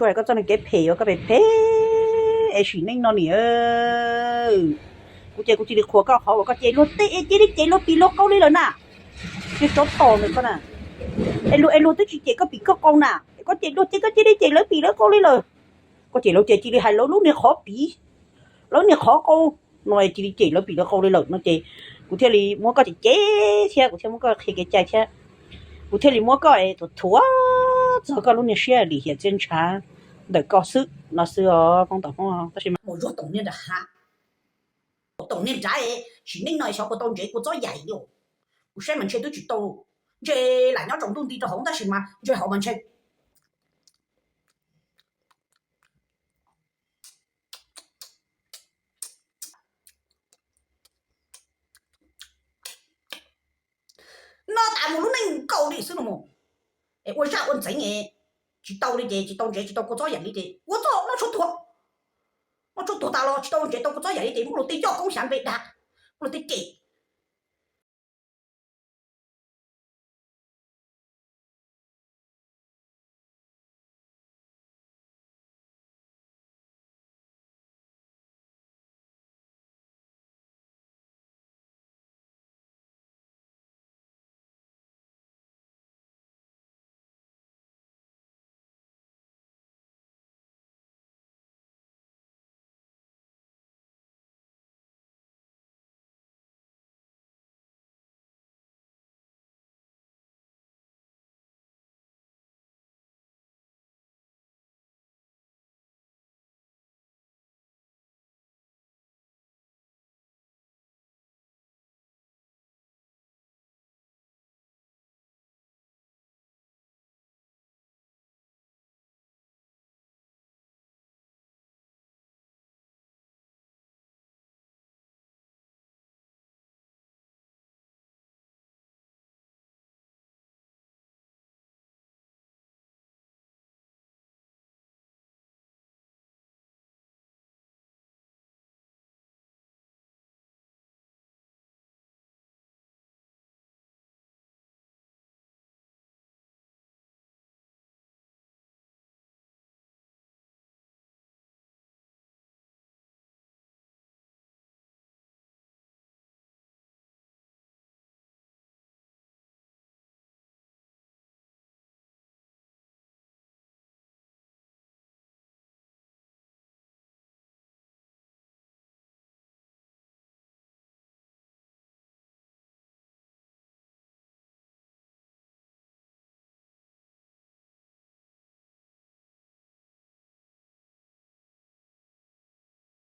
Tsuas yog koj txoj kev phem yuav koj phem phem es sim neej no niam. Kuv ces kuv cia li qhuas koj qhov uas koj cem luag tej es cia li cem luag pim luag qau li lawm na. Niag tsov tom ntawm koj na, es luag es luag twb tsis cem koj pim koj qau na, koj cem luag ces koj cia li cem lawv pim lawv qau li lawm. Koj cem lawv ces cia li hais lawv lub niag qhov pim, lawv niag qhov qau no, cia li cem lawv pim lawv qau li lawm no ces kuv thiaj li muab koj cem cem thiab kuv thiaj muab koj qhia kev cai thiab. Kuv thiaj li muab koj es thuam thuam txog koj lub niag siab lim hiam txiaj ntshav ntawm koj xwb no xwb os Hmoob tom Hmoob. Tab sis mas mus zuag toom niag nram hav, toom niag nrad, sim neej no xyov puas tau ntsev kua txob yaim li. Kuv saib mas ntshe twb tsis tau, ntshe lam nyob tsaus ntuj nti rau hauv tab sis mas ntshe hauv mas ntshe noj tas mus lub neej nkaus li xwb no mus. Es ua zaj ua ntxeev, tsis tau li ces tsis tau ntsev tsis tau kua txob yaim li ces ua txuj noj tshuaj tuag, noj tshuaj tuag tas los tsis tau ntsev tau kua txob yaim li ces muab luag tej yoj koob xyav npe dag, muab luag tej cem,